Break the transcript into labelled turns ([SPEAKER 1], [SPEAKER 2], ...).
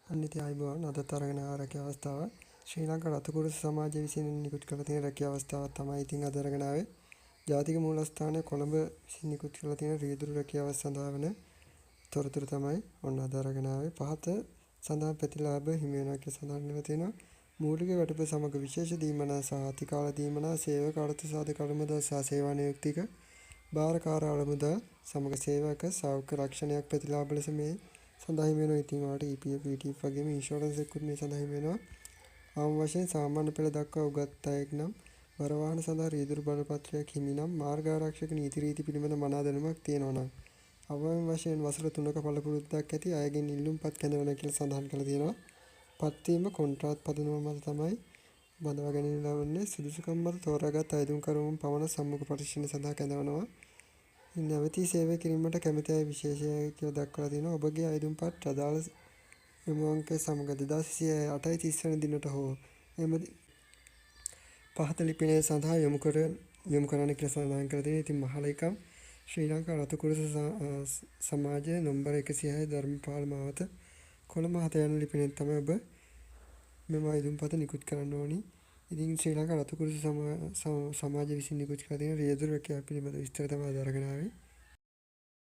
[SPEAKER 1] අන්න ඉතින් ආයුබෝවන්. අදත් අරගෙන ආව රැකියා අවස්ථාව. ශ්‍රී ලංකා රතුකුරුස සමාජය විසින් නිකුත් කරලා තියෙන රැකියා අවස්ථාවක් තමයි ඉතින් අද අරගෙන ආවේ. ජාතික මූලස්ථානය කොළඹ විසින් නිකුත් කරලා තියෙන රියදුරු රැකියාව සඳහා වන තොරතුරු තමයි ඔන්න අද අරගෙන ආවේ. පහත සඳහන් ප්‍රතිලාභ හිමි වෙනවා කියලා සඳහන් වෙලා තියෙනවා. මූලික වැටුප සමග විශේෂ දීමනා සහ අතිකාල දීමනා, සේවක අර්ථ සාධක අරමුදල් සහ සේවා නියුක්තික භාරකාර අරමුදල් සමග සේවක සෞඛ්‍ය රක්ෂණයක් ප්‍රතිලාභ ලෙස මේ සඳහා හිමි වෙනවා. ඉතින් ඔයාලට EPF, VTF වගේම ඉන්ෂුරන්ස් එකකුත් මේ සඳහා හිමි වෙනවා. අවම වශයෙන් සාමාන්‍ය පෙළ දක්වා උගත් අයෙක් නම්, බර වාහන සඳහා රියදුරු බලපත්‍රයක් හිමි නම්, මාර්ග ආරක්ෂක නීති රීති පිළිබඳ මනා දැනුමක් තියෙනවා නම්, අවම වශයෙන් වසර 3ක පළපුරුද්දක් ඇති අයගෙන් ඉල්ලුම්පත් කැඳවනවා කියලා සඳහන් කරලා තියෙනවා. පත්වීම කොන්ත්‍රාත් පදනම මත තමයි බඳවා ගැනීම ලබන්නේ. සුදුසුකම් මත තෝරාගත් අයදුම්කරුවන් පමණ සම්මුඛ පරීක්ෂණ සඳහා කැඳවනවා. නැවතී සේවය කිරීමට කැමති අය විශේෂය කියලා දක්වලා තියෙනවා. ඔබගේ අයදුම්පත් අදාළ යොමු අංකය සමග 2028 30 වෙනි දිනට හෝ එම පහත ලිපිනය සඳහා යොමු කරන්න කියලා සඳහන් කරලා තියෙනවා. ඉතින් මහලේකම්, ශ්‍රී ලංකා රතුකුරුස සමාජය, නොම්බර 106, ධර්මපාල මාවත, කොළඹ 7 යන ලිපිනයෙන් තමයි ඔබ මෙම අයදුම්පත නිකුත් කරන්න ඕනි. ඉතින් ශ්‍රී ලංකා රතුකුරුස සමාජය විසින් නිකුත් කරලා තියෙන රියදුරු රැකියාව පිළිබඳ විස්තර තමයි අද අරගෙන ආවේ.